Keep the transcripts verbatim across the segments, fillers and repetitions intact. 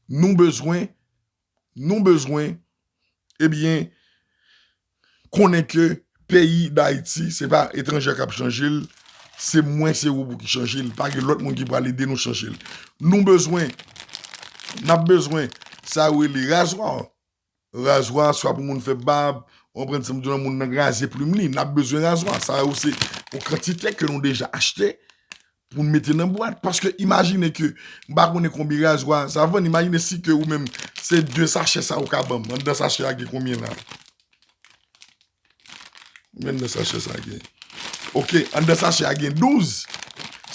Nou bezwen, nou bezwen, ebyen, konnen ke peyi Dayiti, se pa etranje k ap chanje l, se mwen, se ou pou ki chanje l. Pa gen lòt moun ki pral ede nou chanje l. Nou bezwen, n ap bezwen, sa yo rele razwa. Razwa, swa pou moun fè bab, ou konprann sa m di w la, moun nan raze plim li, n ap bezwen razwa. Sa yo se yon kantite ke nou deja achte pou n mete nan bwat. Paske imajine ke, m pa konnen konbyen razwa sa vann, imajine si ke ou menm, se de sachè sa ou ka ban m. Anndan sachè a gen konbyen la? Men nan sachè sa gen. Ok, anndan sachè a gen douz.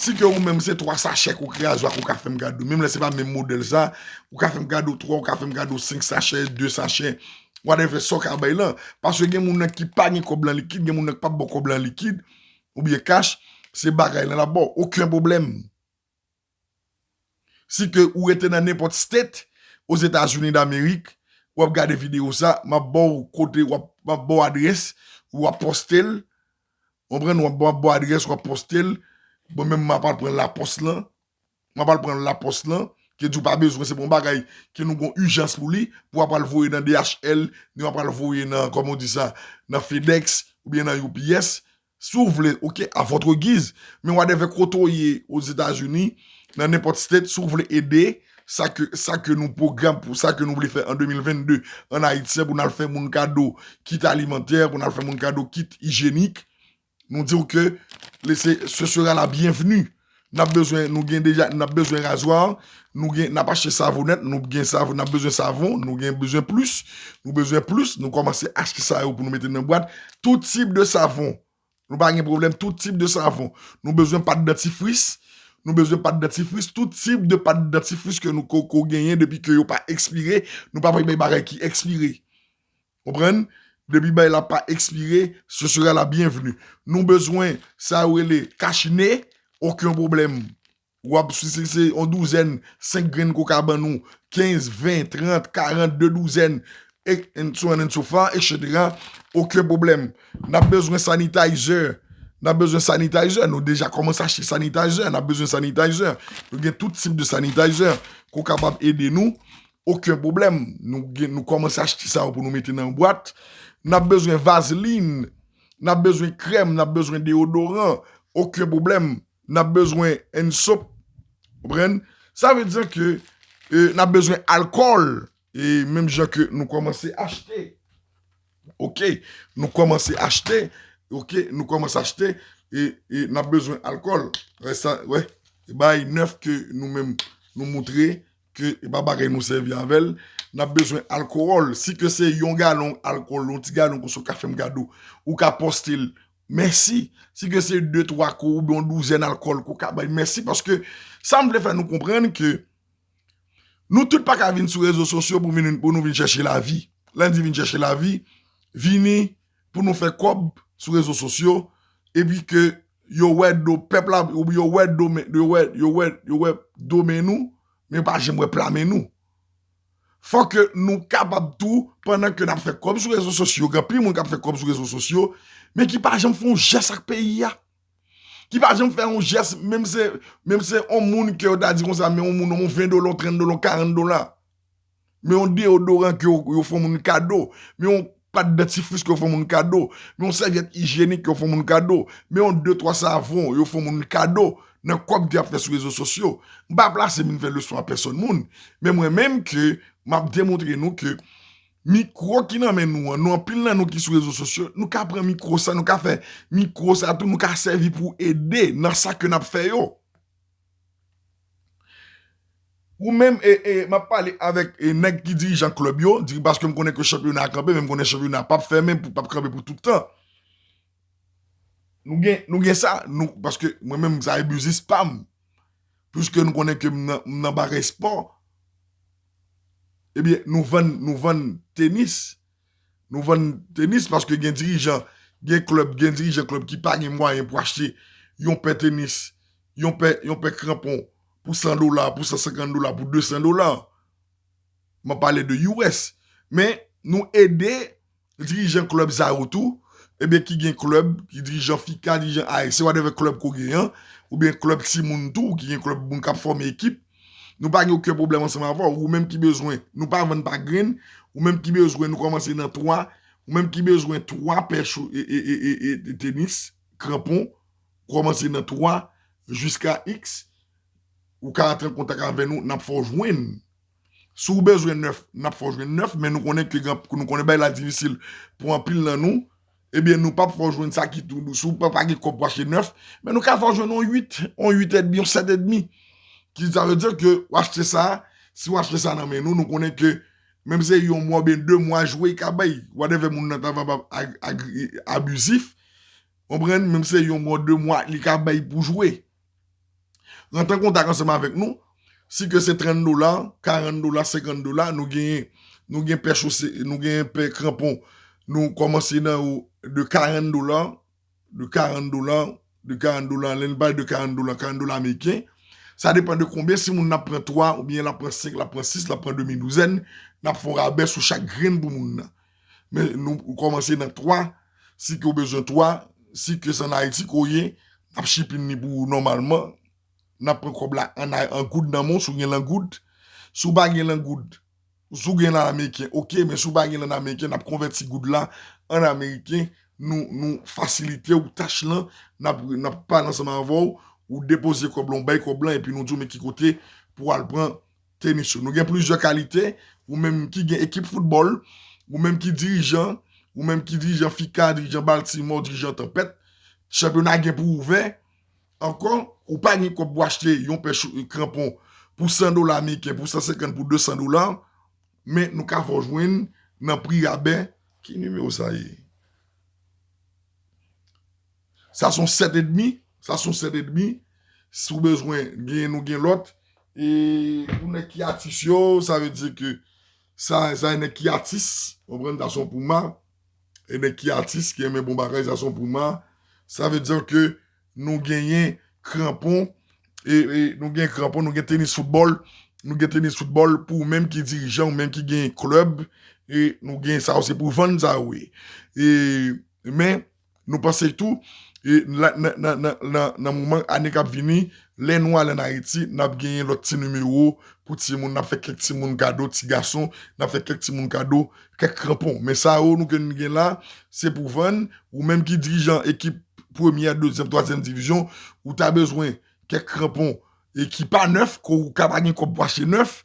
Si ke ou menm se twa sachè ke w kre a zwa ke w ka fè m kado, menm lè se pa menm modèl sa, ou ka fè m kado twa, ou ka fè m kado senk sachè, de sachè, whatever sa w ka bay lan. Paske gen moun nan ki pa gen kòb lan likid, gen moun nan ki p ap ba w kòb lan likid, oubyen cash, se bagay lan l ap ba w. Okenn pwoblèm. Si ke ou rete nan nenpòt state Ozetazini Damerik, w ap gade videyo sa, m ap ba w kote, w ap, m ap ba w adrès, w ap poste l, w konprann, w ap, m ap ba w adrès, w ap poste l, bon, menm m ap al pran lapòs lan, m ap al pran lapòs lan, ke di w pa bezwen, se pa yon bagay ke nou gon ijans pou li, pou w ap al voye nan D H L, ni w ap al voye nan, kòman w di sa, nan FedEx, oubyen nan U P S, si w vle, ok, à votre guise. Men whatever kote w ye Ozetazini, nan nenpòt state, si w vle ede, sa ke, sa ke nou pwogram pou, sa ke nou vle fè an de mil vennde an Ayiti, se pou n al fè moun kado kit alimantè, pou n al fè moun kado kit ijyenik, nou di w ke le, se, ce sera la bienvenue. N ap bezwen, nou gen deja, n ap bezwen razwa, nou gen, n ap achte savonèt, nou gen savon, n ap bezwen savon, nou gen bezwen plis, nou bezwen plis, nou kòmanse achte sa yo pou nou mete nan bwat. Tout tip de savon. Nou pa gen pwoblèm, tout tip de savon. Nou bezwen pat dantifris, nou bezwen pat dantifris, tout tip de pat dantifris ke nou ko, ko genyen depi ke yo pa ekspire, nou pa bay bagay ki ekspire. Konprann? Depi bay la pa ekspire, ce sera la bienvenue. Nou bezwen, sa yo rele kachne, okenn pwoblèm. W ap, si se, se yon douzèn, senk grenn ke w ka ban nou, kenz, ven, trant, karant, de douzèn, e, and so on and so far, et cetera. Okenn pwoblèm. N ap bezwen sanitizer. N ap bezwen sanitizer. Nou deja kòmanse achte sanitizer. N ap bezwen sanitizer. Nou gen tout tip de sanitizer ke w kapab ede nou. Okenn pwoblèm. Nou gen, nou kòmanse achte sa yo pou nou mete nan bwat. N ap bezwen vazlin. N ap bezwen krèm. N ap bezwen deodoran. Okenn pwoblèm. N ap bezwen hand soap. Konprann? Sa vle di ke, e, n ap bezwen alkòl. E menm jan ke nou kòmanse achte. Ok, nou kòmanse achte. Ok, nou kòmanse achte. E, e n ap bezwen alkòl. Wè sa, wè. E bagay nèf ke nou menm, nou moutre ke e pa bagay nou sèvi avè l. N ap bezwen alkòl. Si ke se yon galon alkòl, yon ti galon konsa w ka fè m kado, ou ka poste l. Mèsi. Si ke se de, twa kou oubyen yon douzèn alkòl ke w ka bay, mèsi. Paske sa m vle fè nou konprann ke nou tout pa ka vin sou rezo sosyo pou vin, pou nou vin chèche lavi. Lè n di vin chèche lavi, vini pou nou fè kòb sou rezo sosyo, epi ke yo wè do pèp la, yo wè do men, yo wè, yo wè, yo wè do men nou, men yo pa janm wè pla men nou. Fò ke nou kapab tou, pandan ke n ap fè kòb sou rezo sosyo, gen anpil moun k ap fè kòb sou rezo sosyo, men ki pa janm fè yon jès ak peyi a. Ki pa janm fè yon jès, menm se, menm se yon moun ke yo ta di konsa, men yon moun, yon ven dola, yon trant dola, yon karant dola. Men yon deodoran ke yo, yo fè yon moun kado. Men yon pat dantifris ke yo fè yon moun kado. Men yon sèvyèt ijyenik ke yo fè yon moun kado. Men yon de, twa savon yo fè yon moun kado. Nan kòb ke y ap fè sou rezo sosyo. M pa plase m vin fè leson a pèsòn moun. Men mwen menm ke m ap demontre nou ke mikwo ki nan men nou an, nou anpil nan nou ki sou rezo sosyo, nou ka pran mikwo sa, nou ka fè mikwo sa tou, nou ka sèvi pou ede nan sa ke n ap fè yo. Ou menm, e, e, m ap pale avèk, e, nèg ki dirijan klèb yo, diri-, paske m konnen ke chanpyona a kanpe, men m konnen chanpyona a p ap fèmen, pou, p ap kanpe pou tout tan. Nou gen, nou gen sa, nou, paske mwen menm, sa e biznis pa m. Piske nou konnen ke m nan, m nan bagay espò, ebyen, nou vann, nou vann tenis. Nou vann tenis paske gen dirijan, gen klèb, gen dirijan klèb ki pa gen mwayen pou achte yon pè tenis, yon pè, yon pè kranpon pou san dola, pou san senkant dola, pou de san dola. M ap pale de U S. Men, nou ede dirijan klèb sa yo tou, ebyen ki gen klèb, ki dirijan FICA, dirijan A S C, whatever klèb ke w gen an, oubyen klèb timoun tou, ki gen klèb moun k ap fòme ekip, Nou pa gen okenn pwoblèm ansanm avè w. Ou menm ki bezwen, nou pa vann pa grenn, ou menm ki bezwen, nou kòmanse nan twa, ou menm ki bezwen twa pè cho- e, e, e, e, e, tenis, kranpon, kòmanse nan twa jiska X, ou ka rantre an kontak avè nou, n ap fè w jwenn. Si w bezwen nèf, n ap fè w jwenn nèf, men nou konnen ke gen, nou konnen bagay la difisil pou anpil nan nou, ebyen, nou p ap fè w jwenn sa ki tou dou. Si w pa, pa gen kòb pou achte nèf, men nou ka fè w jwenn yon uit, yon uit edmi, yon sèt edmi. Ki sa vle di ke w achte sa, si w achte sa nan men nou, nou konnen ke menm se yon mwa oubyen de mwa jwe, y ka bay, whatever, moun nan ta va ag- ag- abizif, konprann, menm se yon mwa, de mwa, li ka bay pou jwe. Rantre an kontak ansanm avèk nou. Si ke se trant dola, karant dola, senkant dola, nou genyen, nou gen pè chose, nou genyen pè kranpon. Nou kòmanse nan yo de karant dola, de karant dola, de karant dola, lè n pale de karant dola, karant dola ameriken. Sa depann de konbyen, si moun nan ap pran twa, oubyen l ap pran senk, l ap pran sis, l ap pran demi douzèn, n ap fè yon rabè sou chak grenn pou moun nan. Men nou kòmanse nan twa, si ke w bezwen twa, si ke se ann Ayiti ke w ye, n ap shipping li pou ou nòmalman. N ap pran kòb la an, an goud nan men w, si w gen l an goud. Si w pa gen l an goud, si w gen l an ameriken, oke, men si w pa gen l an ameriken, n ap konvèti goud la an ameriken, nou, nou fasilite w tach lan, n ap, n ap pale ansanm avè w, ou depoze kòb lan, ou bay kòb lan, epi nou di w men ki kote pou w al pran tenis yo. Nou gen plizyè kalite, ou menm ki gen ekip foutbòl, ou menm ki dirijan, ou menm ki dirijan FICA, dirijan Baltimore, dirijan Tanpèt, chanpyona gen pou ouvè ankò, ou pa gen kòb pou achte yon pè cho- kranpon pou san dola ameriken, pou san senkant, pou de san dola, men nou ka fè w jwenn nan pri rabè. Ki nimewo sa ye? Sa se yon sèt edmi. Sa se yon sèt edmi. Si w bezwen, gen, nou gen lòt. E pou nèg ki atis yo, sa vle di ke sa, sa e nèg ki atis. Konprann, sa se yon Puma. E nèg ki atis, ki renmen bon bagay, sa se yon Puma. Sa vle di ke nou genyen kranpon, e, e nou gen kranpon, nou gen tenis foutbòl, nou gen tenis foutbòl pou ou menm ki dirijan, ou menm ki gen klèb, e nou gen sa yo, se pou vann sa yo ye. E, men, nou panse tou, e, la- nan, nan, nan, nan, nan moman, ane k ap vini, lè nou ale ann Ayiti, n ap genyen lòt ti nimewo pou timoun, n ap fè kèk timoun kado, ti gason, n ap fè kèk timoun kado, kèk kranpon. Men sa yo, nou ke nou gen la, se pou vann, ou menm ki dirijan ekip premyè, dezyèm, twazyèm divizyon, ou ta bezwen kèk kranpon e ki pa nèf, ke w ka pa gen kòb pou achte nèf,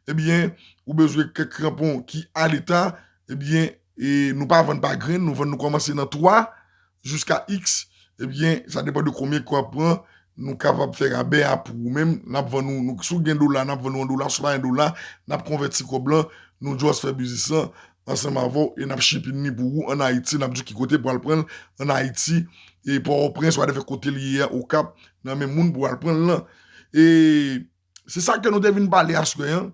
ebyen, ou bezwen kèk kranpon ki a leta, ebyen, e nou pa vann pa grenn, nou vann, nou kòmanse nan twa jiska X, ebyen, sa depann de konbyen ke w ap pran, nou kapab fè rabè a pou ou menm, n ap vann ou, nou, si w gen dola, n ap vann ou an dola, si w pa gen dola, n ap konvèti kòb lan, nou just fè biznis lan ansanm avè w e n ap shipping li pou ou ann Ayiti, n ap di w ki kote pou al pran l ann Ayiti, e Pòtoprens, whatever kote li ye a, Okap, nan men moun pou al pran l lan. E se sa ke nou te vin pale aswè an.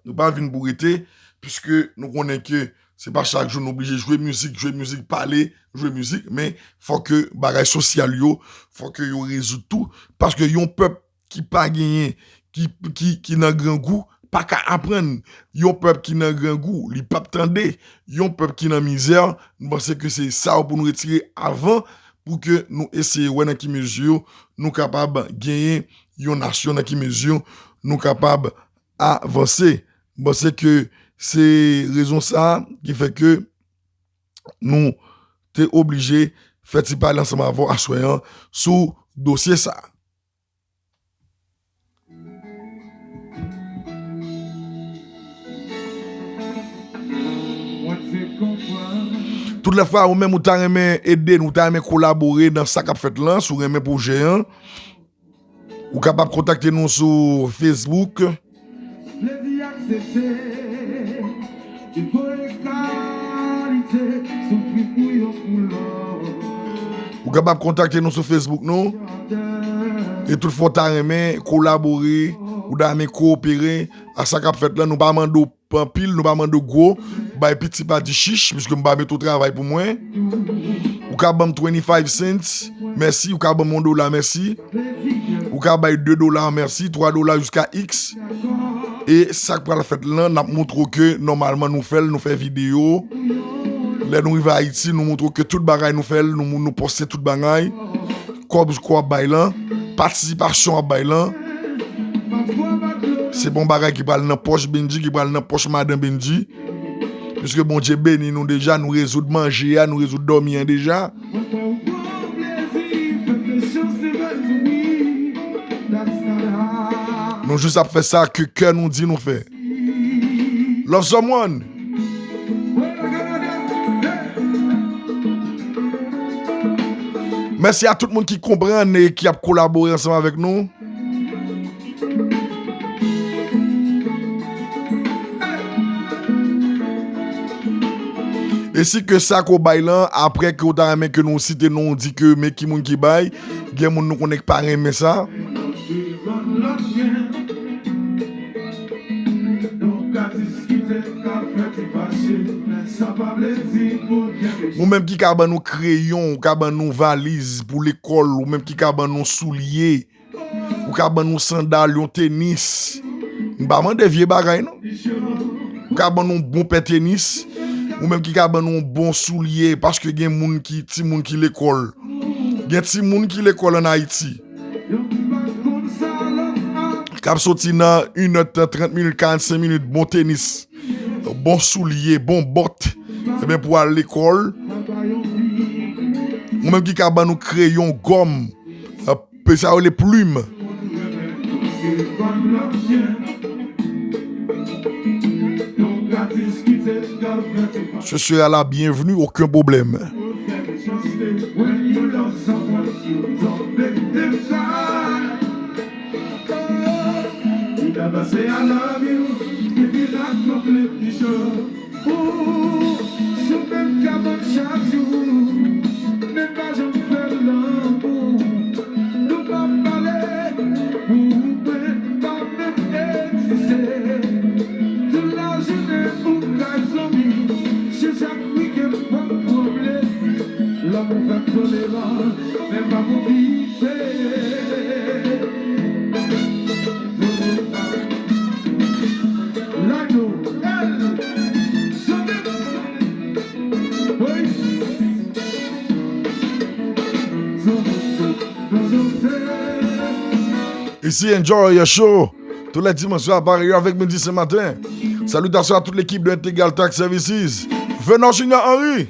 Nou pa vin pou rete, piske nou konnen ke se pa chak jou nou oblije jwe mizik, jwe mizik, pale, jwe mizik, men fò ke bagay sosyal yo, fò ke yo rezoud tou, paske yon pèp ki pa genyen, ki, ki, ki nan grangou, pa ka aprann. Yon pèp ki nan grangou, li p ap tande. Yon pèp ki nan mizè, m panse ke se sa yo pou nou retire avan, pou ke nou eseye wè nan ki mezi nou kapab genyen yon nasyon, nan ki mezi nou kapab avanse. M panse ke se rezon sa a ki fè ke nou te oblije fè ti pale ansanm avè w aswè an sou dosye sa a. Tout lè fwa ou menm ou ta renmen ede n, ou ta renmen kolabore nan sa k ap fèt lan, si w renmen pwojè an, ou kapab kontakte nou sou Facebook. Ou kapab kontakte nou sou Facebook nou. E tout fwa w ta renmen kolabore, ou ta renmen kowopere a sa k ap fèt lan, nou pa mande w anpil, nou pa mande w gwo. Bay piti pa di chich, piske m pa mete w travay pou mwen. Ou ka ban m twenty-five cents, mèsi. Ou ka ban m yon dola, mèsi. Ou ka bay de dola, mèsi. Twa dola jiska X. E sa k pral fèt lan, n ap montre w ke nòmalman nou fè l, nou fè videyo. Lè nou rive Ayiti, nou montre w ke tout bagay nou fè l, nou, nou poste tout bagay. Kòb, kòb ap bay lan, patisipasyon ap bay lan. Se pa yon bagay ki pral nan pòch Bendji, ki pral nan pòch madan Bendji. Piske Bondye beni nou deja, nou rezoud manje a, nou rezoud dòmi an deja. Nou jis ap fè sa ke kè nou di nou fè. Love someone. Mèsi a tout moun ki konprann e ki ap kolabore ansanm avèk nou. E si ke sa ke w bay lan, apre ke w ta renmen ke nou site non w, di ke men ki moun ki bay, gen moun nou konnen ki pa renmen sa. Ou menm ki ka ban nou kreyon, ou ka ban nou valiz pou lekòl, ou menm ki ka ban nou soulye, ou ka ban nou sandal, yon tenis. M pa mande vye bagay, non. Ou ka ban nou yon bon pè tenis, ou menm ki ka ban nou yon bon soulye, paske gen moun ki, timoun ki lekòl. Gen timoun ki lekòl ann Ayiti. K ap soti nan inèdtan, trant minit, karannsenk minit, bon tenis, bon soulye, bon bòt. Ebyen, pou al lekòl. Ou menm ki ka ban nou kreyon, gòm, pe sa yo rele plim. Ce sera la bienvenue, aucun problème. Ou, sou menm kabann chak jou, men pa janm fè lanmou. Nou pa pale, ou mwen pa menm egziste. Tout lajounen ou kay zonbi, se chak wikenn pran pwoblèm. Lanmou fè m toleran, men pa pou fize. Lino, el, Zobi. Ici, enjoy your show. Tous les dimanches soirs, pareil avec Midi ce matin. Salutations à toute l'équipe de Integral Tax Services. Venant Junior Henry.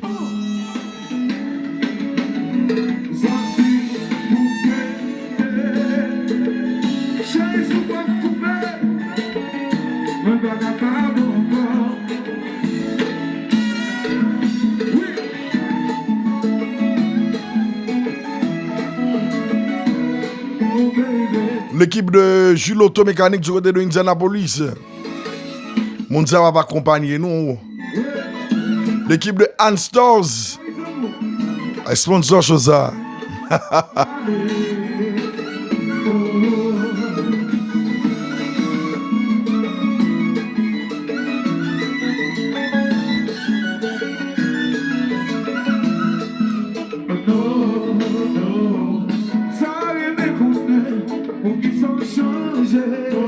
L'équipe de Jules Auto Mécanique du côté de Indianapolis. Moun sa w ap akonpanye nou. L'équipe de Ann Stores ay sponsor show sa. Sa renmen konnen poukisa w chanje. Oh,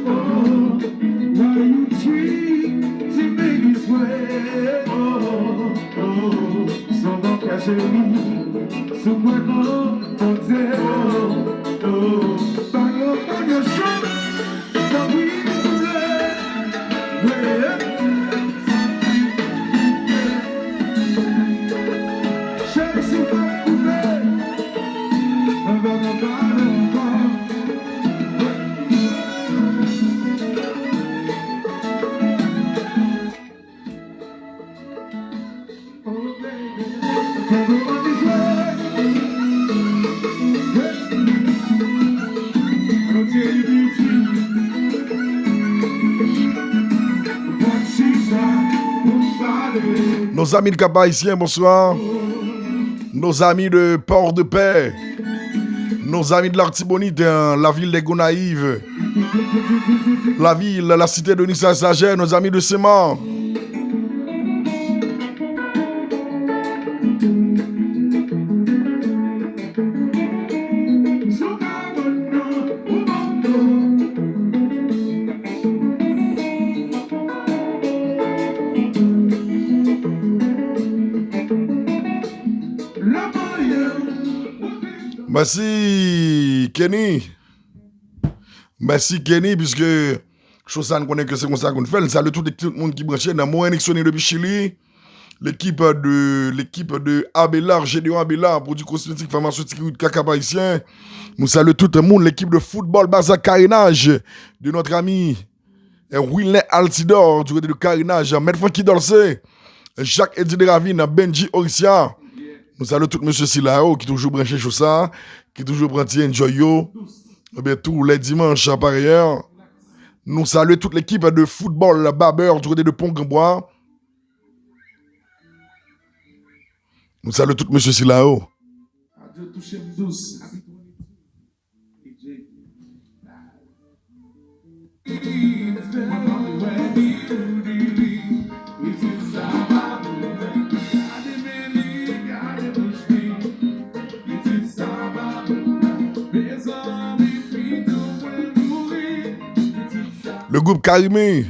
oh, why you treat me this way? Oh, oh, oh, sa w ap fè cheri, sou mwen non, Bondye. Oh, oh, pa yo, pa yo, chante. Nos amis du Cap-Haïtien, bonsoir. Nos amis de Port-de-Paix. Nos amis de l'Artibonite, hein, la ville des Gonaïves. La ville, la cité de Nissa Sager, nos amis de Sema. Mèsi, Kenny. Mèsi Kenny, piske cho sa n konnen ke se konsa ke n fè l. N salye tout, tout moun ki branche nan Mo Enixoni depi Chili. L'équipe de, l'équipe de Abelard, Gédéon Abelard, produits cosmétiques, pharmaceutiques, riz, kaka ayisyen. Nou salye tout moun, l'équipe de football Bazak Carénage de notre ami eh, Wilner Altidor, du côté de Carénage, Maître Francky Dolce, Jacques Eddy de Ravine, Benji Oricia. Nou salye tout mesye sila yo ki toujou branche cho sa, ki toujou pran ti enjoy yo. Ebyen, tou lè dimanch, parèy. Nou salye tout l'équipe de football Babeur du côté de Pont Grand Bois. Nou salye tout mesye sila yo. Le groupe Carimi.